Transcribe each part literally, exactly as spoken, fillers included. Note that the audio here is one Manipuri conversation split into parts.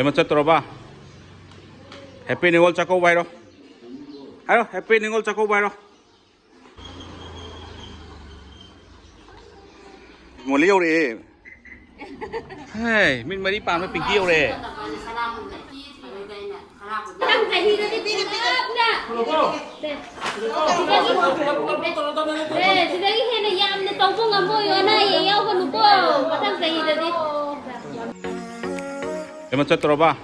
ꯀꯩꯃ ꯆꯠꯇ꯭ꯔꯣꯕ? ꯍꯦꯄꯤ ꯅꯤꯉꯣꯜ ꯆꯥꯛꯀꯧꯕ ꯍꯥꯏꯔꯣ꯫ ꯍꯥꯏꯔꯣ, ꯍꯦꯄꯤ ꯅꯤꯉꯣꯜ ꯆꯥꯛꯀꯧꯕ ꯍꯥꯏꯔꯣ꯫ ꯃꯣꯂꯤ ꯌꯧꯔꯛꯑꯦ꯫ ꯍꯦ, ꯃꯤꯠ ꯃꯔꯤ ꯄꯥꯟꯕ ꯄꯤꯡꯀꯤ ꯌꯧꯔꯛꯑꯦ꯫ ꯃꯊꯪ ꯆꯍꯤꯗꯗꯤ ꯄꯤꯔꯛꯑꯣ꯫ ꯑꯦ, ꯁꯤꯗꯒꯤ ꯍꯦꯟꯅ ꯌꯥꯝꯅ ꯇꯧꯕ ꯉꯝꯕ ꯑꯣꯏꯌꯣ, ꯑꯅꯥ ꯑꯌꯦꯛ ꯌꯥꯎꯒꯅꯨꯀꯣ, ꯃꯊꯪ ꯆꯍꯤꯗꯗꯤ꯫ ꯀꯩꯅꯣ ꯆꯠꯇ꯭ꯔꯣꯕ?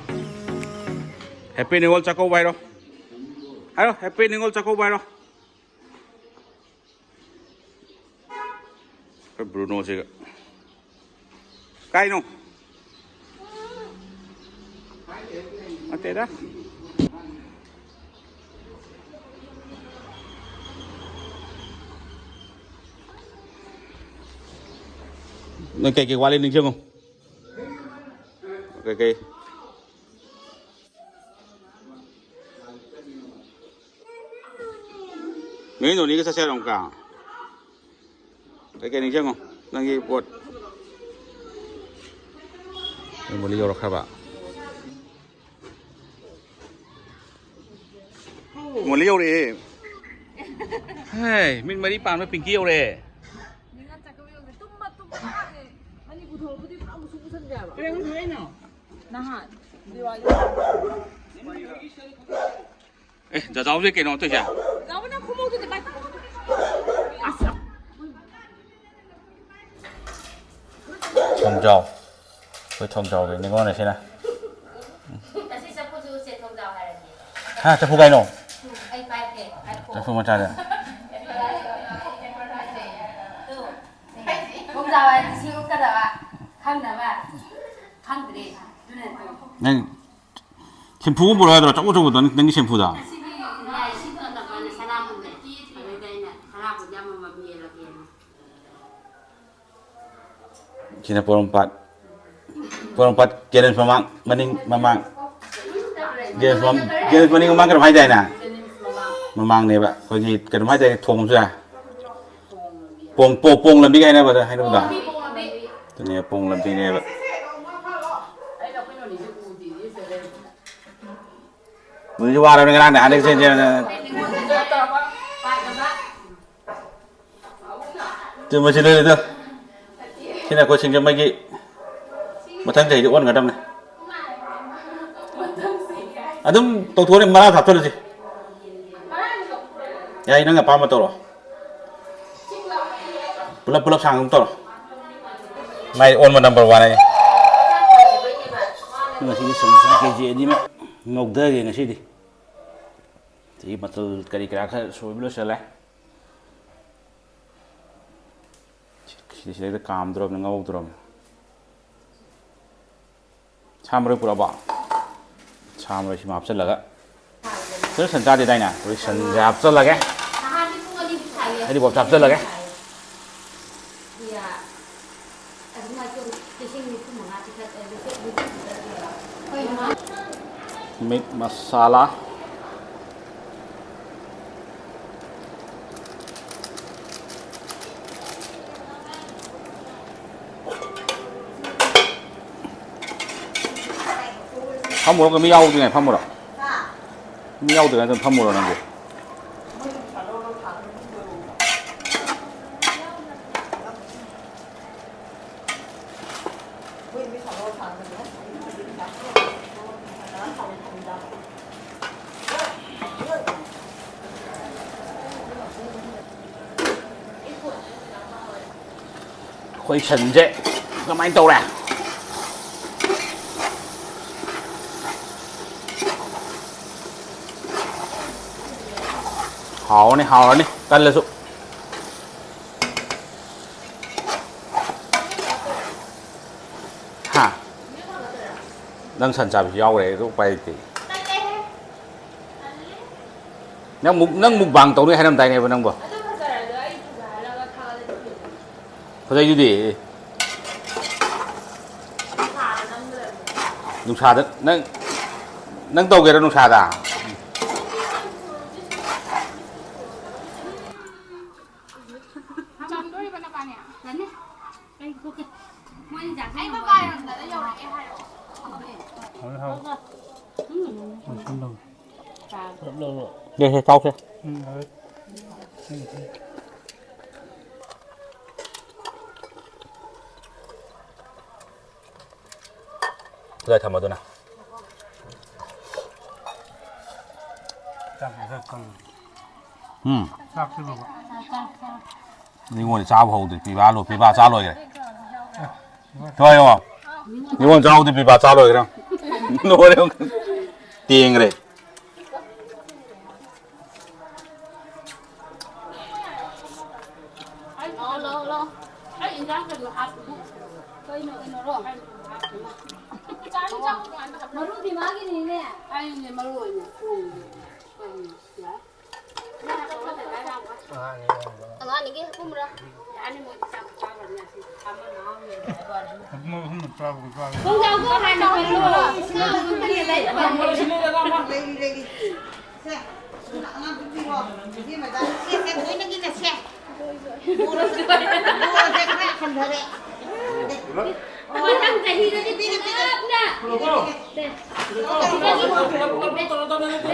ꯍꯦꯄꯤ ꯅꯤꯉꯣꯜ ꯆꯥꯛꯀꯧꯕ ꯍꯥꯏꯔꯣ꯫ ꯍꯥꯏꯔꯣ, ꯍꯦꯄꯤ ꯅꯤꯉꯣꯜ ꯆꯥꯛꯀꯧꯕ ꯍꯥꯏꯔꯣ꯫ ꯑꯩꯈꯣꯏ ꯕ꯭ꯔꯨꯅꯣꯁꯤꯒ꯫ ꯀꯥꯏꯅꯣ? ꯅꯠꯇꯦꯗ꯫ ꯅꯪ ꯀꯩꯀꯩ ꯋꯥꯠꯂꯤ ꯅꯤꯡꯁꯤꯡꯉꯨ꯫ ꯀꯩꯀꯩ? ꯅꯣꯏ ꯅꯣꯅꯤꯒ ꯆꯠꯁꯦ ꯍꯥꯏꯔꯣ ꯑꯃꯨꯛꯀ? ꯀꯩꯀꯩ ꯅꯤꯡꯁꯤꯡꯉꯣ? ꯅꯪꯒꯤ ꯄꯣꯠ꯫ ꯅꯣꯏ ꯃꯣꯂꯤ ꯌꯧꯔꯛꯈ꯭ꯔꯕ? ꯃꯣꯂꯤ ꯌꯧꯔꯛꯑꯦ꯫ ꯍꯦ, ꯃꯤꯠ ꯃꯔꯤ ꯄꯥꯟꯕ ꯄꯤꯡꯀꯤ ꯌꯧꯔꯛꯑꯦ꯫ ꯅꯤꯉꯜ ꯆꯥꯛꯀꯧꯕ ꯌꯧꯔꯦ꯫ ꯇꯨꯝꯕ, ꯇꯨꯝꯕ ꯃꯥꯜꯂꯦ꯫ ꯃꯅꯤ ꯄꯨꯊꯣꯔꯛꯄꯗꯤ ꯄꯨꯔꯥ ꯃꯨꯁꯨꯛ ꯃꯨꯁꯟꯈ꯭ꯔꯦ ꯍꯥꯏꯕ꯫ ꯀꯩꯗꯧꯉꯩ ꯊꯣꯛꯂꯛꯏꯅꯣ? ꯅꯍꯥꯟ꯫ ꯗꯤꯋꯥꯂꯤ꯫ ꯑꯦ, ꯖꯥꯖꯥꯎꯁꯦ ꯀꯩꯅꯣ ꯇꯧꯏꯁꯦ? ꯖꯥꯎꯕ ꯅꯪ ꯈꯨꯃꯧꯗꯨꯗꯤ ꯚꯥꯏ꯫ ꯑꯁ꯫ ꯊꯣꯡꯖꯥꯎ꯫ ꯑꯩꯈꯣꯏ ꯊꯣꯡꯖꯥꯎꯒꯤ ꯅꯤꯉꯣꯜ ꯑꯁꯤꯅ꯫ ꯉꯁꯤ ꯆꯐꯨꯁꯨ ꯎꯆꯦ ꯊꯣꯡꯖꯥꯎ ꯍꯥꯏꯔꯒꯦ꯫ ꯍꯥ, ꯆꯐꯨ ꯀꯥꯏꯅꯣ? ꯑꯩ ꯄꯥꯏꯔꯛꯀꯦ, ꯄꯥꯏꯔꯛꯑꯣ꯫ ꯆꯐꯨ ꯃꯆꯥꯗ꯫ ꯇꯨ, ꯊꯣꯡꯖꯥꯎ ꯍꯥꯏꯔꯗꯤ ꯁꯤ ꯎꯠꯀꯗꯕ, ꯈꯪꯅꯕ꯫ ꯈꯪꯗ꯭ꯔꯦ, ꯑꯗꯨꯅ ꯇꯧ꯫ ꯅꯪ ꯁꯦꯝꯐꯨ ꯑꯃ ꯄꯨꯔꯛꯑꯣ ꯌꯥꯗ꯭ꯔꯣ? ꯑꯆꯧ ꯑꯆꯧꯕꯗꯣ, ꯅꯪ, ꯅꯪꯒꯤ ꯁꯦꯝꯐꯨꯗꯣ꯫ ꯉꯁꯤꯗꯤ ꯂꯥꯏ ꯁꯤ ꯐꯅꯕꯅ ꯁꯅꯥꯕꯨꯟꯗ ꯀꯦꯗ꯭ꯔꯤꯉꯩꯗ ꯑꯩꯅ ꯁꯅꯥꯕꯨꯟꯁꯦ ꯑꯃꯃꯝ ꯌꯦꯜꯂꯒꯦꯅ꯫ ꯁꯤꯅ ꯄꯣꯔꯣꯝꯄꯥꯠ꯫ ꯄꯣꯔꯣꯝꯄꯥꯠ ꯒꯦꯔꯦꯟꯁ ꯃꯃꯥꯡ, ꯃꯅꯤꯡ, ꯃꯃꯥꯡ꯫ ꯒꯦꯔꯦꯟꯁ ꯃꯝ-, ꯒꯦꯔꯦꯟꯁ ꯃꯅꯤꯡ ꯃꯃꯥꯡ ꯀꯩꯅꯣꯝ ꯍꯥꯏꯗꯥꯏꯅꯦ? ꯃꯃꯥꯡꯅꯦꯕ꯫ ꯑꯩꯈꯣꯏꯒꯤ ꯀꯩꯅꯣꯝ ꯍꯥꯏꯗꯥꯏꯅꯦ, ꯊꯣꯡ ꯑꯃꯁꯨ ꯌꯥꯏ꯫ ꯄꯣꯡ-, ꯄꯣ-, ꯄꯣꯡ ꯂꯝꯕꯤ ꯀꯥꯏꯅꯕꯗ ꯍꯥꯏꯅꯕꯗꯣ꯫ ꯑꯗꯨꯅꯦ, ꯄꯣꯡ ꯂꯝꯕꯤꯅꯦꯕ꯫ ꯍꯧꯖꯤꯛꯁꯨ ꯋꯥꯔꯕꯅꯤ ꯉꯔꯥꯡ ꯅꯍꯥꯟꯗꯒꯤ ꯆꯦꯟ ꯆꯦꯟ꯫ ꯇꯨ ꯃꯁꯤ ꯂꯣꯏꯔꯦ ꯇꯨ꯫ ꯁꯤꯅ ꯑꯩꯈꯣꯏ ꯁꯤꯡꯖꯃꯩꯒꯤ ꯃꯊꯪ ꯆꯍꯤꯗꯤ ꯑꯣꯟꯒꯗꯕꯅꯦ꯫ ꯑꯗꯨꯝ ꯇꯧꯊꯣꯛꯑꯅꯤ, ꯃꯔꯥ ꯍꯥꯞꯆꯜꯂꯁꯤ꯫ ꯌꯥꯏ, ꯅꯪ ꯑꯄꯥꯝꯕ ꯇꯧꯔꯣ꯫ ꯄꯨꯂꯞ ꯄꯨꯂꯞ ꯁꯥꯡ ꯑꯗꯨꯝ ꯇꯧꯔꯣ꯫ ꯃꯥꯏ ꯑꯣꯟꯕ number one ꯍꯥꯏ꯫ ꯉꯁꯤꯗꯤ ꯁꯟꯁꯥ ꯀꯦ ꯖꯤ ꯑꯅꯤꯃꯛ ꯉꯧꯊꯒꯦ ꯉꯁꯤꯗꯤ꯫ ꯁꯤꯒꯤ ꯃꯆꯜ ꯀꯔꯤ ꯀꯔꯥ ꯈꯔ ꯁꯣꯏꯕ ꯂꯣꯏꯁꯤꯜꯂꯦ꯫ ꯁꯤꯗ ꯁꯤꯗ ꯀꯥꯝꯗ꯭ꯔꯣꯕꯅꯤ, ꯉꯧꯗ꯭ꯔꯣꯕꯅꯤ꯫ ꯁꯥ ꯃꯔꯣꯏ ꯄꯨꯔꯛꯑꯕꯣ? ꯁꯥ ꯃꯔꯣꯏ ꯁꯤꯃ ꯍꯥꯞꯆꯤꯜꯂꯒ꯫ ꯁꯤꯗ ꯁꯟ ꯆꯥꯗꯦꯗꯥꯏꯅꯦ? ꯑꯩꯈꯣꯏ ꯁꯟꯁꯦ ꯍꯥꯞꯆꯤꯜꯂꯒꯦ꯫ ꯍꯔꯤꯕꯣꯞꯁꯦ ꯍꯥꯞꯆꯤꯜꯂꯒꯦ꯫ Meat masala꯫ ꯐꯝꯃꯨꯔꯣ, ꯃꯤ ꯌꯥꯎꯗ꯭ꯔꯤꯉꯩ ꯐꯝꯃꯨꯔꯣ꯫ ꯃꯤ ꯌꯥꯎꯗ꯭ꯔꯤꯉꯩꯗ ꯐꯝꯃꯨꯔꯣ ꯅꯪꯗꯤ꯫ ꯑꯩꯈꯣꯏ ꯁꯟꯁꯦ ꯀꯃꯥꯏꯅ ꯇꯧꯔꯦ? ꯍꯥꯎꯔꯅꯤ, ꯍꯥꯎꯔꯅꯤ, ꯀꯜꯂꯁꯨ꯫ ꯍꯥ? ꯅꯪ ꯁꯟ ꯆꯥꯕꯁꯨ ꯌꯥꯎꯈ꯭ꯔꯦ, ꯑꯗꯨ ꯎꯄꯥꯏ ꯂꯩꯇꯦ꯫ ꯅꯪ ꯃꯨꯛ-, ꯅꯪ mukbang ꯇꯧꯅꯤ ꯍꯥꯏꯔꯝꯗꯥꯏꯅꯦꯕ ꯅꯪꯕꯣ? ꯐꯖꯩꯗꯨꯗꯤ꯫ ꯅꯨꯡꯁꯥꯗ ꯅꯪ, ꯅꯪ ꯇꯧꯒꯦꯔꯣ ꯅꯨꯡꯁꯥꯗ? ꯆꯟꯗꯣꯔꯤꯕ ꯅꯕꯥꯅꯤ? ꯆꯟꯅꯤ꯫ ꯑꯩ ꯊꯣꯛꯀꯦ꯫ ꯃꯣꯏꯅ ꯆꯥꯁꯤ ꯑꯩ ꯃꯄꯥꯟ ꯂꯝꯗ ꯌꯧꯔꯛꯑꯦ ꯍꯥꯏꯔꯛꯑꯣ꯫ ꯁꯦ, ꯁꯦ, ꯆꯥꯎꯁꯦ꯫ ꯀꯗꯥꯏ ꯊꯝꯃꯗꯨꯅ? ꯎꯝ꯫ ꯅꯤꯉꯣꯜ ꯆꯥꯕ ꯍꯧꯗ꯭ꯔꯤ, ꯄꯤꯕꯥ ꯂꯣꯏ, ꯄꯤꯕꯥ ꯆꯥ ꯂꯣꯏꯈ꯭ꯔꯦ꯫ ꯊꯣꯏ ꯌꯦꯡꯉꯣ꯫ ꯅꯤꯉꯣꯜ ꯆꯥ ꯍꯧꯗ꯭ꯔꯤ, ꯄꯤꯕꯥ ꯆꯥ ꯂꯣꯏꯈ꯭ꯔꯦ꯫ ꯂꯣꯏꯔꯦ꯫ ꯇꯦꯡꯈ꯭ꯔꯦ꯫ ꯂꯥꯛꯑꯣ, ꯂꯥꯛꯑꯣ, ꯂꯥꯛꯑꯣ꯫ ꯑꯩ ꯏꯟꯖꯥꯡ ꯀꯩꯅꯣ ꯍꯥꯞꯄꯨ꯫ ꯀꯩꯅꯣ, ꯀꯩꯅꯣꯔꯣ? ꯃꯔꯨꯗꯤ ꯃꯥꯒꯤꯅꯤꯅꯦ꯫ ꯑꯩꯅꯦ ꯃꯔꯨ ꯑꯣꯏꯅ ꯊꯣꯡꯉꯤꯁꯦ꯫ ꯀꯩꯅꯣ, ꯌꯥꯏ꯫ ꯑꯉꯥꯡ ꯑꯅꯤꯒꯤ ꯍꯥꯞꯄꯨꯝꯕ꯭ꯔꯥ? ꯌꯥꯅꯤ, ꯃꯣꯏꯗꯤ ꯆꯥꯛ ꯆꯥꯈ꯭ꯔꯕꯅꯤꯅ ꯁꯤ ꯑꯃ ꯃꯍꯥꯎ ꯌꯦꯡꯒꯦ ꯍꯥꯏꯕ ꯋꯥꯅꯤ꯫ ꯊꯣꯡꯖꯥꯎꯗꯣ ꯍꯥꯟꯅ ꯍꯜꯂꯣ꯫ ꯂꯩꯔꯤ, ꯂꯩꯔꯤ꯫ ꯁꯦ, ꯑꯉꯥꯡ ꯄꯤꯕꯤꯔꯣ꯫ ꯏꯕꯦꯝꯃꯗ꯫ ꯁꯦ, ꯁꯦ, ꯂꯣꯏꯅꯒꯤꯅ ꯁꯦ꯫ ꯃꯣꯔꯣꯛꯁꯦ, ꯃꯣꯔꯣꯛꯁꯦ ꯈꯔ ꯍꯟꯊꯔꯦ꯫ ꯃꯊꯪ ꯆꯍꯤꯗꯗꯤ ꯄꯤꯔꯦ, ꯄꯤꯔꯦ꯫ ꯄꯨꯂꯞꯅ꯫ ꯁꯦ꯫ ꯁꯤꯗꯒꯤ,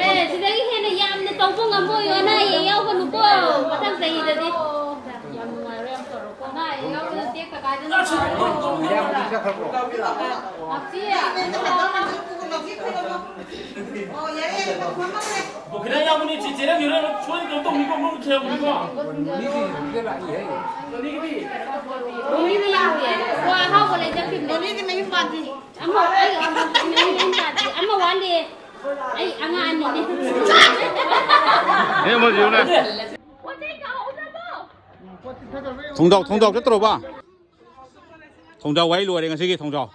ꯑꯦ, ꯁꯤꯗꯒꯤ ꯍꯦꯟꯅ ꯌꯥꯝꯅ ꯇꯧꯕ ꯉꯝꯃꯣꯏ, ꯑꯅꯥ ꯑꯌꯦꯛ ꯌꯥꯎꯒꯅꯨꯀꯣ꯫ ꯃꯊꯪ ꯆꯍꯤꯗꯗꯤ꯫ ꯌꯥꯝ ꯅꯨꯡꯉꯥꯏꯔꯣꯏ, ꯌꯥꯝ ꯇꯧꯔꯣꯀꯣ꯫ ꯑꯅꯥ ꯑꯌꯦꯛ ꯌꯥꯎꯗꯅ ꯇꯦꯛꯇ ꯀꯥꯏꯗꯅ ꯇꯧꯔꯣꯀꯣ꯫ ꯉꯥꯛꯄꯤꯌꯨ꯫ ꯕꯣꯀꯤꯅ ꯌꯥꯎꯕꯅꯤ, ꯆꯦ, ꯆꯦꯔꯪ ꯌꯦꯔꯪ ꯁꯣꯏꯗꯅ ꯀꯩꯅꯣ ꯇꯧꯅꯤꯀꯣ, ꯃꯔꯨꯞ ꯊꯤꯔꯝꯒꯅꯤꯀꯣ꯫ ꯃꯣꯅꯤꯗꯤ ꯂꯥꯛꯇꯦ꯫ ꯋꯥ ꯑꯍꯥꯎꯕ ꯂꯩꯖꯈꯤꯕꯅꯦ꯫ ꯃꯣꯅꯤꯗꯤ ꯃꯌꯨꯝ ꯄꯥꯟꯗ꯭ꯔꯤ꯫ ꯑꯃ, ꯑꯩ ꯑꯃ, ꯃꯌꯨꯝ ꯄꯥꯟꯗ꯭ꯔꯤ꯫ ꯑꯃ ꯋꯥꯠꯂꯤ꯫ ꯑꯩ ꯑꯉꯥꯡ ꯑꯅꯤꯅꯦ꯫ ꯊꯣꯡꯖꯥꯎ, ꯊꯣꯡꯖꯥꯎ ꯆꯠꯇ꯭ꯔꯣꯕ? ꯊꯣꯡꯖꯥꯎ ꯋꯥꯔꯤ ꯂꯣꯏꯔꯦ ꯉꯁꯤꯒꯤ ꯊꯣꯡꯖꯥꯎ꯫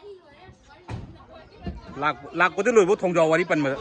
ꯂꯥꯛ-, ꯂꯥꯛꯄꯗꯤ ꯂꯣꯏꯕ ꯊꯣꯡꯖꯥꯎ ꯋꯥꯔꯤ ꯄꯟꯕꯗ꯫